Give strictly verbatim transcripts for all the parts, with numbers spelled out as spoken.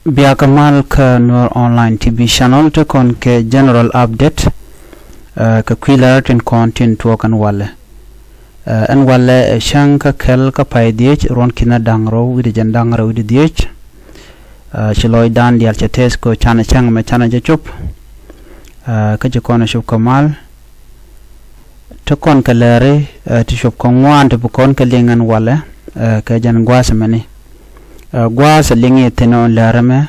Biakä mal kä Nuer Online T V channel ti kɔn kɛ general update, eh, kɛ kui̱ lär tin kɔn tin tuɔɔk ɛn walɛ. Eh, ɛn walɛ ɛ cäŋ kä kɛl kä pay dhiec ruɔ̱n ki̱n da̱ŋ rɛw wi̱cdɛ jɛn da̱ŋ rɛw wi̱cdɛ dhiec. Eh, ci lɔcdan diaal cɛ tɛth kɛ canɛ cäŋ mɛ canɛ jɛ cop. Eh, kä ci kɔn ɛ cop kɛ mal. Ti kɔn kɛ lääri, eh, ti cuɔp kɛ ŋuan ti bi kɔn kɛ liŋ ɛn walɛ, eh, kɛ jɛn gua̱a̱th ɛmɛni. Eh, gua̱a̱th ɛ liŋ i̱ thi̱n ɔ lääri mɛ,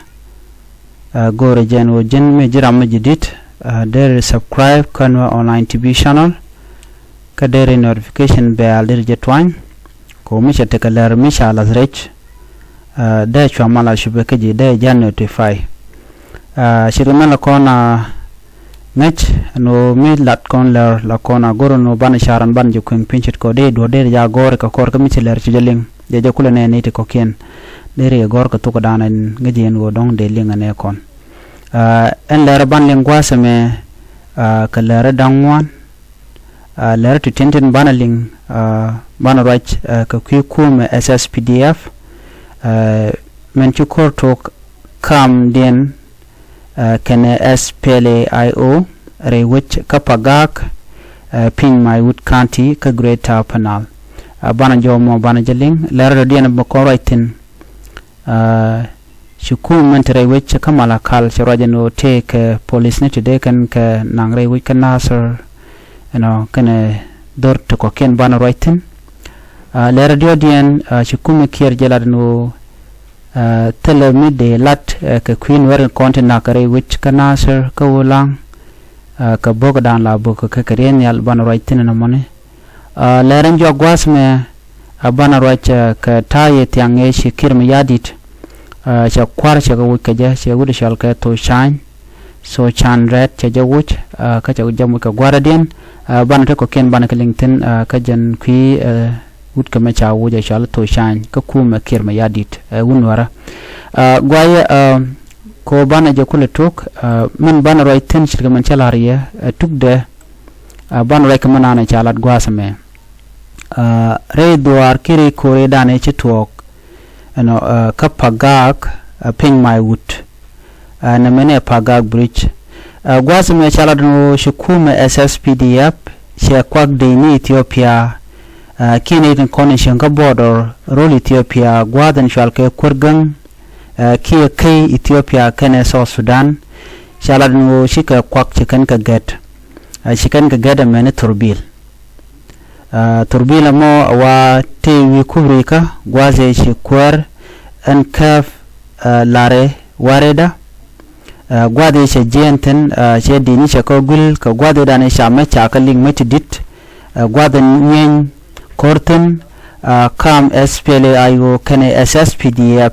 eh, go̱o̱rɛ jɛn ɣöö ji̱n mi ji̱ ram mi ji̱ di̱t, eh, deri subscribe kä Nuer Online T V channel, kä deri notification bell deri jɛ tuany. Kɛ ɣöö mi cɛ tekɛ lär mi ca la̱th rɛc, ah, dee cua mal a cupɛ kä ji̱ dee jɛ notify. Ah, ce̱tkɛ mɛn la kɔn a ŋäc ɛn ɣöö mi lat kɔn lär la kɔn a go̱r ɛn ɣöö banɛ ca̱r ɛn banɛ jɛ kueŋ piny ce̱tkɛ ɣöö dee duɔ̱r dee jɛ a gɔ̱r kɛ kɔr kä mi ci lär ci jɛ liŋ. Jɛ jɛ kulɛ nɛɛni ti kɔ̱kiɛn. Dee ri gɔ̱r kɛ thok dan ɛn ŋäc yɛn ɣöö dɔ̱ŋ dee liŋ ɛn ɛ kɔn. Ah, ɛn lär ban liŋ gua̱a̱th ɛmɛ, ah, kɛ lär da̱ŋ ŋuan. Ah, lär ti tin tin banɛ liŋ, ah, banɛ ruac, ah, kɛ kui̱ kumɛ S S P D F, ah, mɛn ci ko̱r tok kamdiɛn, ah, kɛnɛ S P L A I O rɛy wec kä Pagak, ah, piny Maiwut County kä Greater Upper Nile. Ah, banɛ jɔw mɔ banɛ jɛ liŋ lär dɔ̱diɛn bɛ kɔn ruac thi̱n. Ah, ci kum mɛn te rɛy wec kä Malakal cɛ ruac ɛn ɣöö tëëkɛ polisni ti dee kɛn kɛ naŋ rɛy wec kä Nasir, you know, kɛnɛ dhor ti kɔ̱kiɛn banɛ ruac thi̱n. Ah, lɛr diɔ̱ɔ̱diɛn, ah, ci kum mi kiɛɛr jɛ lat ɛn ɣöö, ah, thilɛ mi dee lat, eh, kɛ kui̱ Nuɛr kɔn ti na̱k rɛy wec kä Nasir kä Ulaŋ, ah, kɛ bok dan la bok kɛ kɛ riɛn nhial banɛ ruac thi̱n ɛn ɛmɔni. Ah, lɛr in juak gua̱a̱th mɛ, ah, banɛ ruac, ah, kɛ ta̱a̱ yɛ thiaŋ ëë ci Kiir Mayardit, ah, cɛ kua̱r cɛ kɛ wuc kɛ jɛ, cɛ wut cɔal kɛ Thocany, Thocany Rɛɛt cɛ jɛ wuc, ah, kä cɛ jɛ muc kɛ gua̱a̱rädiɛn, ah, banɛ te kɔ̱kiɛn banɛ kɛ liŋ thi̱n, ah, kä jɛn kui̱, eh, wut kɛ mɛ ca wuc ɛ cɔal Thocany, kä kumɛ Kiir Mayardit, eh, wun wärä. Ah, guayɛ, ah, kɛ ɣöö banɛ jɛ kulɛ tok, ah, min banɛ ruac thi̱n ce̱tkɛ min cä la̱r yɛ, eh, tukdɛ, ah, banɛ ruac kɛ mi nanɛ ca lat gua̱a̱th ɛmɛ. Ah, rɛy dhuaar kiɛ rɛy ko̱ri danɛ ci tuɔɔk, you know, ah, kä Pagak, ah, piny Maiwut. Ah, nɛmɛni ɛ Pagak Bridge. Ah, gua̱a̱th ɛmɛ ca lat ɛn ɣöö ci kumɛ S S P D F cɛ kuak dec ni Ethiopia, ah, kiɛ nɛy tin kɔn in cieŋ kä border ro̱l Ethiopia gua̱a̱th in cɔal kɛ Kuer Gäŋ, ah, kiɛ key Ethiopia kɛnɛ South Sudan. Ca lat ɛn ɣöö cikɛ kuak ci kɛn kɛ gɛt. Ah, ci kɛn kɛ gɛt ɛmɛni thurbil. Ah, thurbil ɛmɔ a wa tëë wi̱i̱ kubrikä gua̱a̱th ëë ci kuäär ɛn kääp, ah, Larɛ Wareda. Ah, gua̱a̱th ëë cɛ jiɛɛn thi̱n, ah, cɛ di̱t ni cɛ kä guil kɛ gua̱a̱th ëë danɛ ca mɛ ca kä liŋ mɛ ti di̱t. Ah, gua̱a̱th ëë nyieeny ko̱r thi̱n, ah, kam S P L A I O kɛnɛ S S P D F,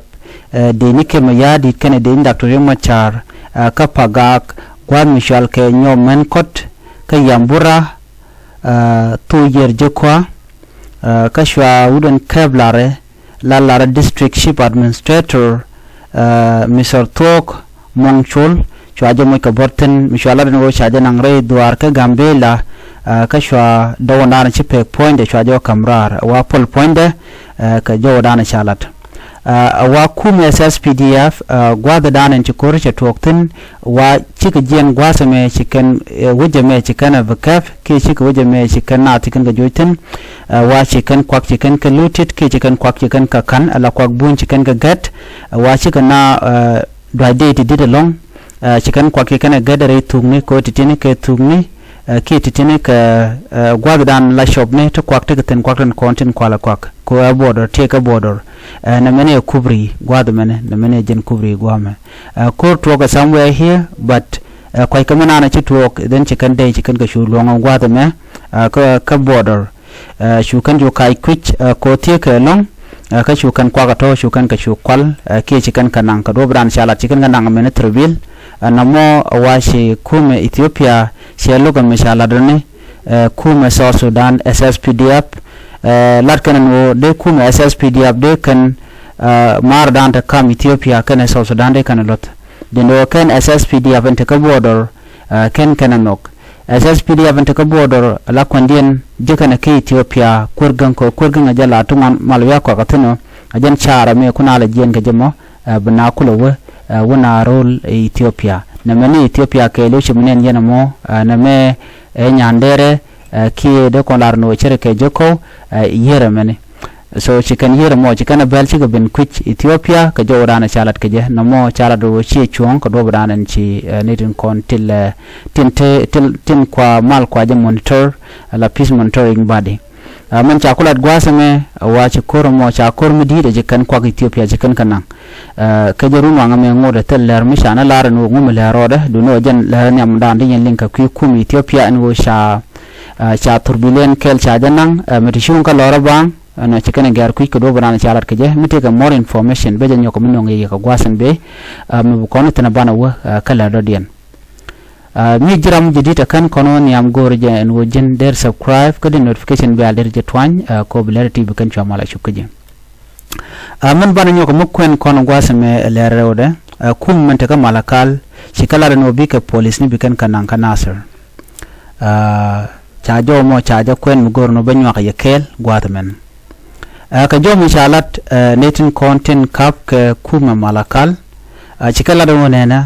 ah, dee ni Kiir Mayardit kɛnɛ dee ni Doctor Riek Machar, ah, kä Pagak gua̱a̱th mi cɔal kɛ Nyɔm Mɛn Kɔt kä Yambura, ah, thok yiër ji̱ kɔa, ah, kä cua wut ɛn kääp Larɛ, la Larɛ District Chief Administrator, ah, Mister Thuɔ̱k Mɔŋ Col, cua jɛ moc kɛ buɔ̱t thi̱n, mi cua lat ɛn ɣöö ca jɛ naŋ rɛy dhuaar kä Gambela, ah, kä cua dɔwändan ci pek puɔ̱nydɛ cua jɛ wä ka̱m raar, wa päl puɔ̱nydɛ, ah, kɛ jɔwädan ca lat. Ah, a wa kumɛ S S P D F, ah, gua̱a̱thdan ɛn ci ko̱r cɛ tuɔɔk thi̱n, wa cikɛ jiɛn gua̱a̱th ɛmɛ ci kɛn, eh, wec ɛmɛ ci kɛn a bi kɛp, kiɛ cikɛ wec ɛmɛ ci kɛn naath ci kɛn kɛ joc thi̱n, ah, wa ci kɛn kuak ci kɛn kɛ lutit, kiɛ ci kɛn kuak ci kɛn kɛ ka̱n, ala kuak buny ci kɛn kɛ gɛt, ah, wa cikɛ na, ah, duac dee ti di̱t ɛlɔ̱ŋ, ah, ci kɛn kuak ci kɛn kɛ gɛt rɛy thukni, kɛ ɣöö ti ti̱ni kɛ thukni, ah, kiɛ ti ti̱ni kɛ, ah, gua̱a̱thdan la cɔpni, ti kuak ti kɛ thi̱n kuak tin kɔn tin kualɛ kuak, kɛ ɣöö ɛ border, tëëkɛ border. Ah, nɛmɛni ɛ kubri gua̱a̱th ɛmɛni, nɛmɛni ɛ jɛn kubri gua̱a̱mɛ. Ah, ko̱r tuɔɔk ɛ somewhere here, but, ah, kua̱c kɛ mi nanɛ ci tuɔɔk, then ci kɛn dee ci kɛn kɛ cu luɔ̱ŋ ɛ gua̱a̱th ɛmɛ, ah, kä, kä border. Ah, cu kɛn cu kac kui̱c, ah, kɛ ɣöö thieekɛ ɛlɔ̱ŋ, ah, kä cu kɛn kuak ɛ tɔ̱, cu kɛn kɛ cu kual, ah, kiɛ ci kɛn kɛ naŋ kɛ duɔ̱ɔ̱pdan ca lat ci kɛn kɛ naŋ ɛmɛni thurbil. Ah, nɔmɔ a wa ci kumɛ Ethiopia cɛ lo̱k ɛmɛ ca lat ɔni, ah, kumɛ South Sudan S S P D F, ah, lat kɛn ɛn ɣöö dee kumɛ S S P D F dee kɛn, ah, maardan te kam Ethiopia kɛnɛ South Sudan dee kɛn ɛ luɔ̱th. Diɛn ɣöö kɛn S S P D F ɛn te kä border, ah, kɛn kɛn ɛ nhɔk. S S P D F ɛn te kä border la kuandiɛn ji̱ kɛnɛ kä Ethiopia Kuer Gäŋ kɛ Kuer Gäŋ a jɛ la ti ŋuan mal wi̱i̱ a kɔak a thi̱n ɔ a jɛn caarɛ mi kun a lɛ jiɛn kɛ jɛ mɔ, ah, bi na kulɛ wee, ɛ wun a rol Ethiopia. Nɛmɛ ni Ethiopia kɛɛliw ci mi nɛn yɛn ɛmɔ, ɛ nɛmɛ ɛ Nyandɛrɛ, ɛ kiɛ dee kɔn lar ni wä cɛrɛ kɛ jɛ kɔw, ɛ yɛrɛ mɛni. So ci kɛn yɛrɛ mɔ ci kɛn ɛ bɛl cikɛ ben kui̱c Ethiopia kɛ jɔwdan ɛ ca lat kɛ jɛ. Nɛmɔ ca lat wä ciɛ cuɔ̱ɔ̱ŋ kɛ duɔpdan ɛn ci, ɛ ni tin kɔn til, ɛ tin te til tin kua mal kua jɛ monitor, ɛ la peace monitoring body. Ɛ mɛn ca ku lat gua̱a̱th ɛmɛ, ɛ wa ci ko̱r ɛmɔ ca ko̱r mi di̱i̱t ɛ ci kɛn kuak Ethiopia ci kɛn kɛ naŋ. Ɛ kɛ jɛ run waŋ ɛmɛ ŋot ɛ thil lɛr mi ca ni lar ɛn ɣöö ŋu mi lɛr rɔɔdɛ, duundɛ ɣöö jɛn lɛr nhiam dan di yɛn liŋ kɛ kui̱ kum Ethiopia ɛn ɣöö ca, ɛ ca thurbilɛn kɛl ca jɛ naŋ, ɛ mi ti cuŋ kä lɔrä baŋ, ɛn ɣöö ci kɛn ɛ gɛr kui̱ kɛ duɔ̱p ɛn ca lat kɛ jɛ, mi tëëkɛ more information, bɛ jɛ nyɔk mi nöŋ yɛ yɛ kɛ gua̱a̱th ɛn bee, ɛ mi bi kɔn thi̱n ɛ banɛ wä, ɛ kä lɛr dɔ̱diɛn. Ɛ mi ji̱ ram jɛ di̱t ɛ kän kɔn wä nhiam go̱o̱r jɛ ɛn wä ji̱n der subscribe kä di notification bell der jɛ tuany, ɛ kɔ bi lɛr ti bi kɛn cua mal a cup kä ji̱. Ɛ mɛn banɛ nyɔk mi kuɛn kɔn gua̱a̱th ɛmɛ ɛ lɛr rɛwdɛ, ɛ kum mɛn te kä Malakal ci kä lat ɛn wä bikɛ polisni bi kɛn kä naŋ kä Nasir. Ɛ ca jɔw mɔ ca jɛ kuɛn mi go̱o̱r ɛn wä bä nyuak yɛ kɛɛl gua̱a̱th ɛmɛn. Ɛ kɛ jɔw mi ca lat, ɛ ni tin kɔn tin kap kɛ kumɛ Malakal, ɛ ci kɛ lat wä nɛnɛ,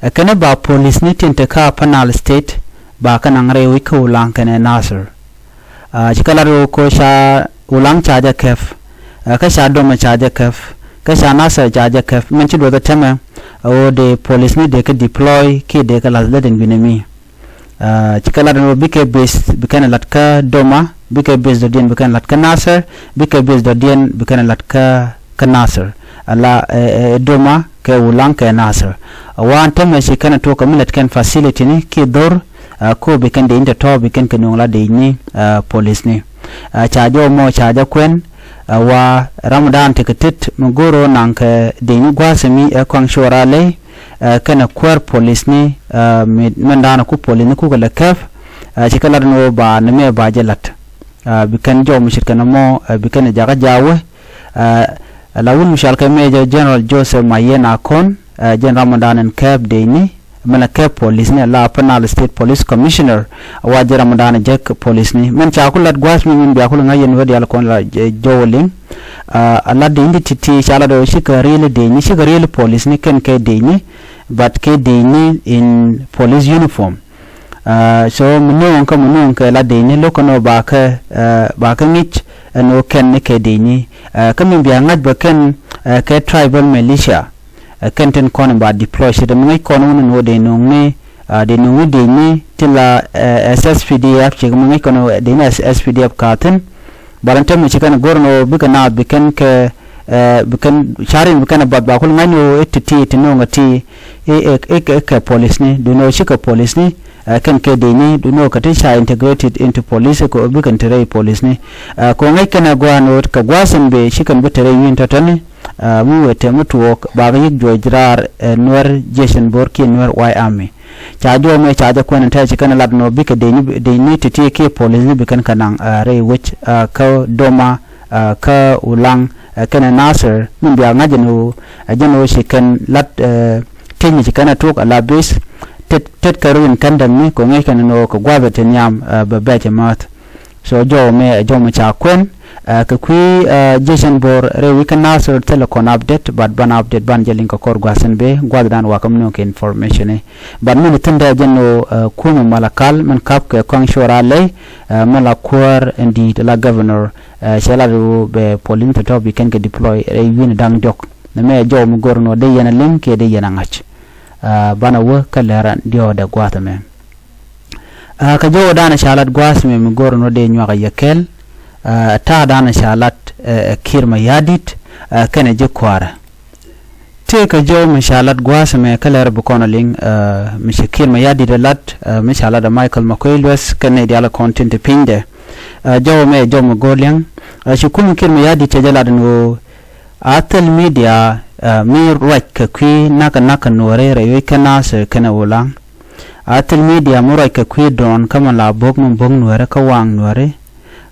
ɛ kɛn ba polisni tin te kä Upper Nile State ba kɛ naŋ rɛy wi̱c kä Ulaŋ kɛnɛ Nasir. Ɛ ci kɛ lat wä ko ca Ulaŋ ca jɛ kɛp, ɛ kä ca Doma ca jɛ kɛp, kä ca Nasir ca jɛ kɛp, mɛn ci duɔth tɛmɛ, ɛ wä dee polisni dee kɛ deploy kiɛ dee kɛ lath lät in binɛ mi. Ɛ ci kɛ lat ɛn wä bikɛ base bi kɛn lat kä Doma, bikɛ base dɔ̱diɛn bi kɛn lat kä Nasir, bikɛ base dɔ̱diɛn bi kɛn lat kä kä Nasir. Ala ɛ Doma kɛ Ulaŋ kɛ Nasir. Ɛ wan tämɛ ci kɛn tuɔk kɛ mi lat kɛn facility ni ki dhor, ɛ ko bi kɛn dee in tɔ̱tɔ̱ bi kɛn kɛ nuŋ la dee ni, ɛ polisni. Ɛ ca jɔw mɔ ca jɛ kuɛn, ɛ wa ramdan tekɛ tet mi go̱o̱r ɣöö naŋ kɛ dee ni gua̱a̱th ɛmi ɛ kɔaŋ cuɔra ley, ɛ kɛnɛ kuäär polisni, ɛ mi mɛn da̱a̱n ku polisni kukɛ lɛ kɛp, ɛ ci kɛ lat ɛn ɣöö ba ni mɛ ba jɛ lat. Ɛ bi kɛn jɔw mi ce̱tkɛ nɔmɔ, ɛ bi kɛn jakä jaawä. Ɛ la wun mi cɔal kɛ Major General Joseph Mayen Akon, ɛ jɛn ram mi da̱a̱n ɛn kɛp dee ni, mɛn ɛ kɛp polisni, la Upper Nile State Police Commissioner, wa jɛ ram mi da̱a̱n jek polisni. Mɛn ca ku lat gua̱a̱th mi min bia ku lɛ ŋa̱c yɛn wä diaal kɔn la jɔw liŋ. Ɛ la dee ni ti ti ca lat ɣöö cikɛ riel dee ni, cikɛ riel polisni kɛn kɛ dee ni, but kɛ dee ni in police uniform. Ɛ so mi no̱o̱ŋ kä mi no̱o̱ŋ kɛ la dee ni lo̱k kɛn ɣöö ba kɛ, ɛ ba kɛ ŋi̱c ɛn ɣöö kɛn ni kɛ dee ni. Ɛ kä min bia ŋa̱c bɛ kɛn, ɛ kɛ tribal militia. Ɛ kɛn tin kɔn ba deploy ce̱t mi ŋäc kɔn wun ni wä dee no̱o̱ŋni, ɛ dee no̱o̱ŋni dee ni ti la, ɛ S S P D F ce̱t mi ŋäc kɔn wä dee ni S S P D F ka thi̱n. Ba lɛn tɛm mi ci kɛn go̱r ni wä bikɛ naath bi kɛn kɛ, ɛ bi kɛn ca̱rin bi kɛn ɛ bath ba kul ŋa̱c ni wä i̱ti ti ti no̱o̱ŋ ɛ ti i̱ i̱ kɛ polisni, duundɛ wä cikɛ polisni, ɛ kɛn kɛ dee ni duundɛ wä kɛ ti ca integrated into police kɛ wä bikɛn ti rɛy polisni. Ɛ kɛ wä ŋäc kɛn ɛ gua̱a̱n wä kɛ gua̱a̱th in bee cikɛn bi te rɛy wi̱i̱n tɔ̱tɔ̱ni. Ɛ mi wëë tëë mi tuɔɔk bakɛ yi̱k juɔc raar, ɛ Nuɛr Jiecin Bo̱r kiɛ Nuɛr White Army. Ca juɔmɛ ca jɛ kuɛn in tɛɛ ci kɛn lat nɔ bikɛ dec ni, dec ni ti̱ti̱ kiɛ polisni bi kɛn kɛ naŋ, ɛ rɛy wec, ɛ kä Doma, ɛ kä Ulaŋ, ɛ kɛnɛ Nasir min bia ŋa̱c ɛn ɣöö ɛ jɛn ɣöö ci kɛn lat, ɛ tëc mi ci kɛn ɛ tuk ɛ la base tet, tet kɛ rin kɛn dämni kɛ ŋäc kɛn ɛn ɣöö kɛ gua̱a̱th ɛ te nhiam, ɛ bɛ bɛc ɛ määth. So jɔw mɛ, jɔw mɛ ca kuɛn, ɛ kɛ kui̱, ɛ Jiecin Bo̱r rɛy wi̱c kä Nasir thilɛ kɔn update, but ban update ban jɛ liŋ kɛ kɔr gua̱a̱th in bee gua̱a̱th dan wakä mi nööŋ kɛ information i̱. But min thi̱n dee jɛn ɣöö, ɛ kumɛ Malakal min kap kɛ kɔaŋ cuɔra ley, ɛ mi la kuäär in di̱i̱t la governor, ɛ cɛ lat ɣöö bɛ polisni tɔ̱tɔ̱ bi kɛn kɛ deploy rɛy wi̱n da̱ŋ diɔ̱k. Nɛ mɛ jɔw mi go̱r nɔ dee yɛn a liŋ kiɛ dee yɛn a ŋa̱c. Ɛ banɛ wä kä lɛr diɔ̱ɔ̱dɛ gua̱a̱th ɛmɛ. Ɛ kɛ jɔwdan ca lat gua̱a̱th mi mi go̱r ni wä dee nyuak a yɛ kɛl. Ɛ ta̱a̱dan ca lat, ɛ Kiir Mayardit, ɛ kɛnɛ ji̱ kua̱rä. Tëë kɛ jɔw mi ca lat gua̱a̱th mi kä lɛr bi kɔn a liŋ, ɛ mi ci Kiir Mayardit ɛ lat, ɛ mi ca lat ɛ Michael Makuei Lueth kɛnɛ diaal kɔn tin ti pinydɛ. Ɛ jɔw mi ɛ jɔw mi go̱r liɛŋ. Ɛ ci kum Kiir Mayardit cɛ jɛ lat ni ɣöö a thil media, ɛ mi ruac kɛ kui̱ nakä nakä nuɔ̱ɔ̱ri rɛy wec kä Nasir kɛnɛ Ulaŋ. A thil media mi ruac kɛ kui̱ drone kä mi la bo̱k mi bo̱k nuääri kä waŋ nuääri.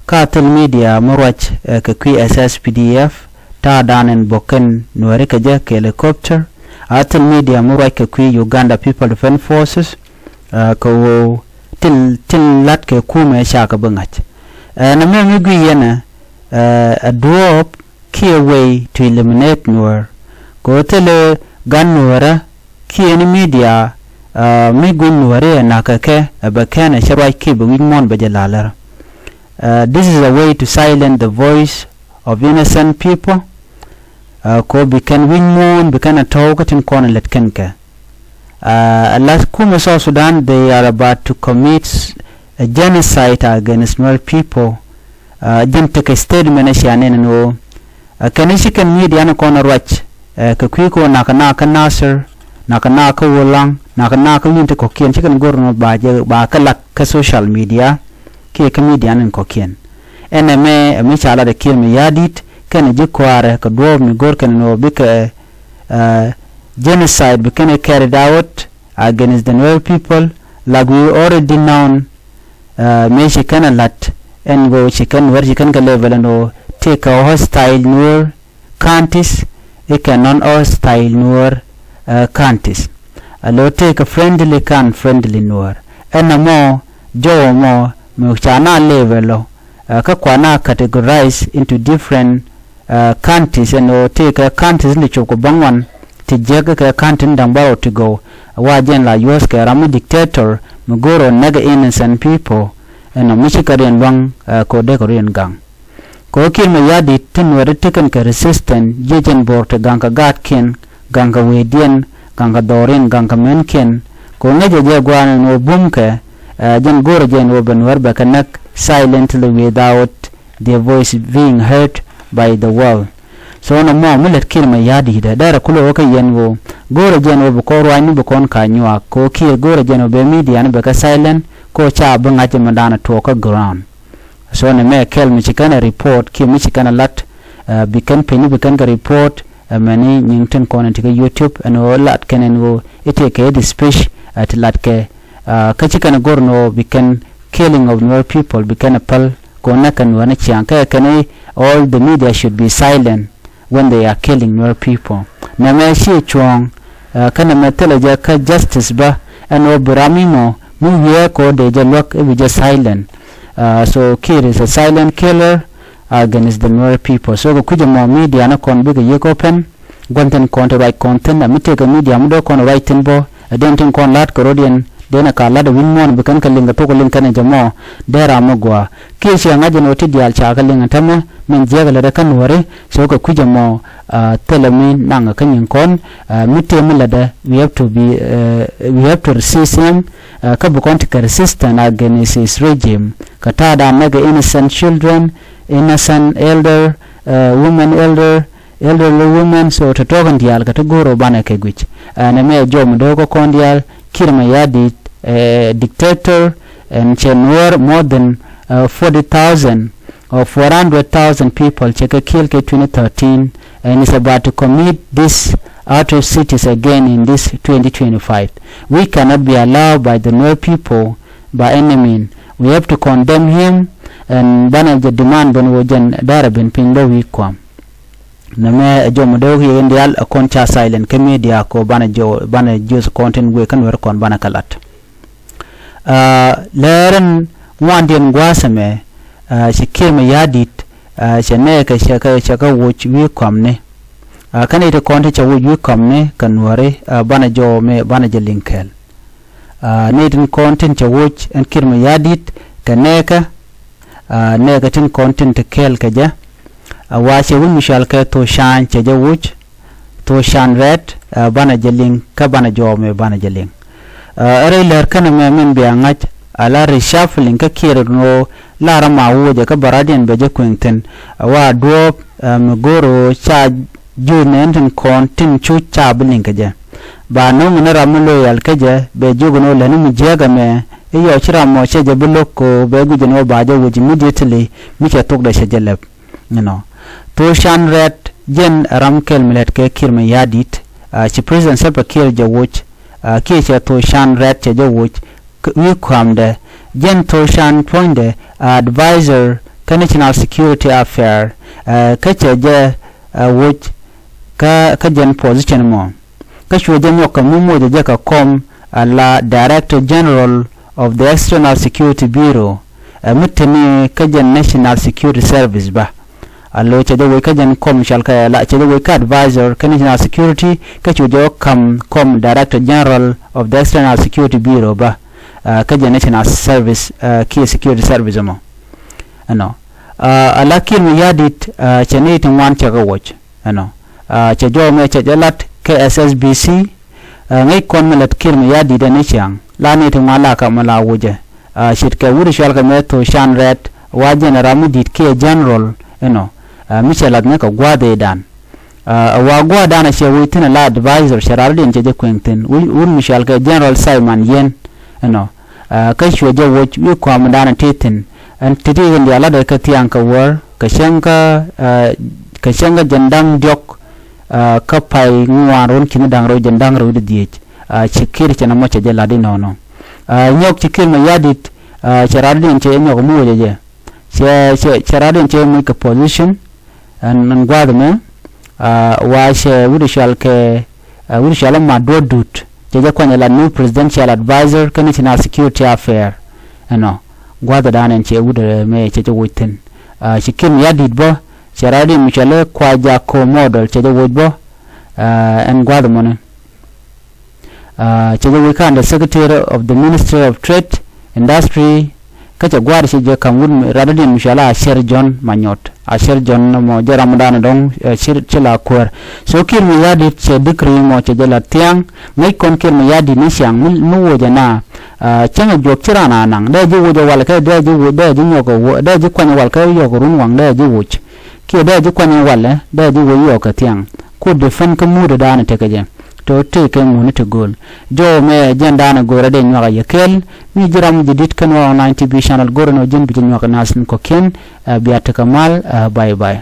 Kä a thil media mi ruac, ɛ kɛ kui̱ S S P D F ta̱a̱dan in bo̱k kɛn nuääri kɛ jɛ kɛ helicopter. A thil media mi ruac kɛ kui̱ Uganda People Defence Forces, ɛ kɛ ɣöö thil, thil lat kɛ kumɛ cakɛ bi ŋa̱c. Ɛ nɛ mɛ mi gui̱c yɛn ɛ, ɛ duɔ̱ɔ̱p kiɛ way to eliminate Nuer. Kɛ ɣöö thilɛ gan nuäärä kiɛ ni media mi gui̱n nuääri ɛ na̱k kɛ kɛ ɛ bɛ kɛn ɛ cä ruac kiɛ bɛ wi̱c muɔ̱ɔ̱n bɛ jɛ la̱lär. This is a way to silence the voice of innocent people. Kɔ bi kɛn wi̱c muɔ̱ɔ̱n bi kɛn ɛ tɔ̱w kä tin kɔn ɛ lät kɛn kɛ. Ɛ la̱th kumɛ South Sudan, they are about to commit a genocide against Nuer people. Jɛn tekɛ statement ɛ cia nɛn ɛn ɣöö ɛ kɛn i̱ ci kɛn media ni kɔn ɛ ruac kɛ kui̱ kɛ ɣöö nakä nakä Nasir, nakä nakä Wulaŋ, nakä nakä wi̱n ti kɔ̱kiɛn ci kɛn go̱r ni ba jɛ ba kɛ lak kä social media kiɛ kä media ni kɔ̱kiɛn. Ɛn ɛmɛ ɛ mi ca lat ɛ Kiir Mayardit kɛnɛ ji̱ kua̱rɛ kɛ duɔ̱ɔ̱p mi go̱r kɛn ni ɣöö bikɛ genocide bi kɛn ɛ carried out against the Nuer people, like we already known. Mëë ci kɛn a la̱t ɛn ɣöö ci kɛn Nuer ci kɛn kɛ level ɛn ɣöö tëëkɛ hostile Nuer counties i̱ kɛ non hostile Nuer counties. A lo̱ tëëkɛ friendly kan friendly Nuer ɛn ɛmɔ jɔwä mɔ mi ca na level ɔ kä kua na categorize into different counties ɛn ɣöö tëëkɛ counties li cop kɛ bäŋuan ti jiäk kɛ county ni da̱ŋ bärɔw ti gɔw. Wa jɛn la yuɔ̱th kɛ ram mi dictator mi go̱o̱r ɔ näk innocent people ɛn ɔ mi ci kɛ riɛn lua̱ŋ kɛ ɔ dee kɛ riɛn gaŋ. Kɛ ɣöö Kiir Mayardit ti Nuääri ti kɛn kɛ resistance jiɛ jɛn bo̱o̱r ti gaŋ kɛ gaatkiɛn gaŋ kɛ wecdiɛn gaŋ kɛ dhɔriɛn gaŋ kɛ mänkiɛn. Kɛ ɣöö ŋäcɛ jɛ gua̱a̱n ɛn ɣöö bumkɛ jɛn go̱o̱rɛ jɛ ɛn ɣöö bɛ Nuäär bɛ kɛ näk silently without their voice being heard by the world. So nɔmɔ mi lät Kiir Mayardit dee dɛrɛ kulɛ wä kä yɛn ɣöö go̱o̱rɛ jɛn ɣöö bi kɔn ruaacni bi kɔn ka nyuak kɛ ɣöö Kiir go̱o̱rɛ jɛn ɣöö bɛ media ni bɛ kɛ silent kɛ ɣöö ca bi ŋa̱c ɛmɛ da̱a̱n ɛ tuɔɔk kä ground. So nɛ mɛ kɛl mi ci kɛn ɛ report kiɛ mi ci kɛn ɛ lat bi kɛn piny bi kɛn kɛ report. Ɛmɛni nyiŋ tin kɔn in ti kä YouTube ɛn ɣöö lat kɛn ɛn ɣöö i̱ tëëkɛ i̱ di speech ti lat kɛ kä ci kɛn ɛ go̱r ni ɣöö bi kɛn killing of Nuer people bi kɛn ɛ päl. Kɔn nɛ kɛn wä ni ciaŋ kɛ kɛn i̱ all the media should be silent when they are killing Nuer people. Nɛmɛ ci cuɔ̱ɔ̱ŋ kä nɛmɛ thilɛ jɛ kä justice bä ɛn ɣöö bi ram imɔ mi wiee kɛ ɣöö dee jɛ luäk i̱ bi jɛ silent. So Kiir is a silent killer against the Nuer people. So kɛ kui̱c ɛmɔ media ni kɔn bikɛ yiëk open. Gua̱n thi̱n kɔn ti ruac kɔn thi̱n ɛ mi tëëkɛ media mi do̱k kɔn ruac thi̱n bä ɛ den tin kɔn la̱t kɛ rot yɛn den ɛ ka la̱t ɛ wi̱ny muɔ̱ɔ̱n bi kɛn kɛ liŋ kɛ thok ɛ liŋ kɛn ɛ jɛ mɔ. Dee ram mi gɔaa kiɛ ciɛ ŋa̱c ɛn ɣöö ti diaal ca kɛ liŋ ɛ tämɛ min jiɛk ɛ lätdɛ kä Nuääri. So kɛ kui̱c ɛmɔ thilɛ mi naŋ ɛ kä nyiŋ kɔn mi tëë mi lätdɛ we have to be we have to resist him. Kä bi kɔn ti kɛ resistance against his regime kɛ ta̱a̱dan näk ɛ innocent children, innocent elder, women elder, elderly women. So tɔ̱tɔ̱ kɛn diaal kɛ ti go̱o̱r ɔ banɛ kɛ guic. Ɛn ɛmɛ jɔw mi do̱o̱k kä kɔn diaal Kiir Mayardit dictator ɛn cɛ Nuäär more than forty thousand or four hundred thousand people cɛ kɛ kill kɛ twenty thirteen and is about to commit this atrocities again in this twenty twenty-five. We cannot be allowed by the Nuer people by any mean. We have to condemn him and banɛ jɛ demand ben wä jɛn dara ben piny bä wi̱i̱ kuam. Nɛmɛ ɛ jɔmɔ dee wä kiɛ in diaal ɛ kɔn ca silent kä media kɔ banɛ jɔ banɛ jiöth kɔn tin wëë kä Nuɛr kɔn banɛ kɛ lat. Lɛɛrɛn ŋuandiɛn gua̱a̱th ɛmɛ ci Kiir Mayardit cɛ nɛɛkɛ cɛ kɛ cɛ kɛ woc wi̱i̱ kɔamni. Kä nɛy ti kɔn ti cɛ woc wi̱i̱ kɔamni kɛ Nuääri banɛ jɔw mi banɛ jɛ liŋ kɛɛl. Nɛy tin kɔn tin cɛ woc ɛn Kiir Mayardit kɛ nɛɛkɛ. Nɛɛkɛ tin kɔn tin te kɛɛl kɛ jɛ. Wa cɛ wi̱c mi cɔal kɛ Thok Can cɛ jɛ woc. Thok Can Rɛɛt banɛ jɛ liŋ kä banɛ jɔw mi banɛ jɛ liŋ. Ɛ rɛy lär känɛ mɛ min bia ŋa̱c a la reshuffling kä Kiir ni ɣöö la ram a wocɛ kä bɛ rɔ̱diɛn bɛ jɛ kueŋ thi̱n. Wa duɔ̱ɔ̱p mi go̱o̱r ɣöö ca juuc nɛn tin kɔn tin cu ca bi liŋ kä jɛ. Ba no̱o̱ŋ ni ram mi loyal kä jɛ bɛ jiök ni ɣöö lätni mi jiääk ɛmɛ i̱ yɔc ci ram mɔ cɛ jɛ bi lo̱k kɛ ɣöö bɛ guic ni ɣöö ba jɛ woc immediately mi cɛ thokdɛ cɛ jɛ lɛp. You know. Thok Can Rɛɛt jɛn ram kɛl mi lät kɛ Kiir Mayardit. Ci President Salva Kiir jɛ woc kiɛ cɛ Thok Can Rɛɛt cɛ jɛ woc wi̱i̱ kua̱mdɛ. Jɛn Thok Can puɔ̱nydɛ advisor kä National Security Affair. Kä cɛ jɛ woc kä kä jɛn position mɔ. Kä cuɛ jɛ nyɔk kɛ mi mocɛ jɛ kɛ kɔm a la Director General of the External Security Bureau. Ɛ mi teni kä jɛ National Security Service ba. A lo̱ cɛ jɛ woc kä jɛn kɔm cɔal kɛ la cɛ jɛ woc kä advisor kä National Security, kä cu jɛ wä ka̱m kɔm Director General of the External Security Bureau bä, kä jɛ National Service kiɛ Security Service ɛmɔ. Ɛnɔ. A la Kiir Mayardit cɛ nɛy ti ŋuan cɛ kɛ woc. Ɛnɔ. Cɛ jɔw mɛ cɛ jɛ lat kɛ S S B C. Ŋäc kɔn mi lät Kiir Mayardit ɛn i̱ ciaŋ la nɛy ti ŋuan la kä mi la wocɛ. Ce̱tkɛ wut i̱ cɔal kɛ mɛ Thok Can Rɛɛt, wa jɛn ram mi di̱t kiɛ general ɛnɔ. Mi cɛ lath ni kɛ gua̱a̱th ëëdan. Ɛ wa gua̱a̱th dan a cɛ woc thi̱n a la advisor cɛ rat rɔ̱diɛn cɛ jɛ kueŋ thi̱n, wut mi cɔal kɛ General Simon Yen ɛnɔ. Kä cuɛ jɛ woc wi̱i̱ kɔam dan a tëë thi̱n. Ɛn ti̱ti̱ kɛn diaal lat ɛ kä thiaŋ kɛ wäär kɛ cäŋ kä kɛ cäŋ kä jɛn da̱ŋ diɔ̱k kä pay ŋuan run ki̱ni da̱ŋ rɛw jɛn da̱ŋ rɛw di dhiec. Ci Kiir cɛ nɔmɔ cɛ jɛ lat inɔnɔ. Nyɔk ci Kiir Mayardit cɛ rat rɔ̱diɛn cɛ nyɔk mi wocɛ jɛ. Cɛ cɛ cɛ rat rɔ̱diɛn cɛ muc kɛ position. Ɛn ɛn gua̱a̱th ɛmɛ wa cɛ wut i̱ cɔal kɛ wut i̱ cɔal ɛ Maduɔ̱t Dut cɛ jɛ kuany ɛ la new presidential advisor kä National Security Affair. Ɛnɔ gua̱a̱th ɛ da̱a̱n ɛn cɛ wut ɛmɛ cɛ jɛ woc thi̱n. Ci Kiir Mayardit bä cɛ rat rɔ̱diɛn mi cɔal ɛ Kuaja̱k Ko̱o̱m Modɛl cɛ jɛ woc bä. Ɛn gua̱a̱th ɛmɔni. Cɛ jɛ wec kä under Secretary of the Ministry of Trade, Industry. Kä cɛ gua̱a̱r cɛ jɛ ka̱m wut rat rɔ̱diɛn mi cɔal a Acɛr Jɔ̱ɔ̱n Manyɔt. Acɛr Jɔ̱ɔ̱n nɔmɔ jɛ ram dan dɔ̱ŋ ci la kuäär. So Kiir Mayardit cɛ decree mɔ cɛ jɛ la thiaŋ. Ŋäc kɔn Kiir Mayardit ni ciaŋ mi wocɛ na. Cäŋ a juɔk ci ran a naŋ dee ji̱ woc a wal kɛ dee ji̱ woc dee ji̱ nyɔk a woc dee ji̱ kuany a wal kɛ yɔk a run waŋ dee ji̱ woc. Kiɛ dee ji̱ kuany a wal dee ji̱ woc yɔk kɛ thiaŋ. Ku defend kä muut a dan tekɛ jɛ. Tɔ tëëkɛ ŋuni ti gööl. Jɔw mɛ jɛn daanɛ go̱o̱rä dee nyuak a yɛ kɛɛl. Mi ji̱ ram ji̱ di̱t kɛn wä online T V channel go̱o̱rä nɔ ji̱n bi ji̱ nyuak a nath ni kɔ̱kiɛn. Bia tekɛ mal. Bye bye.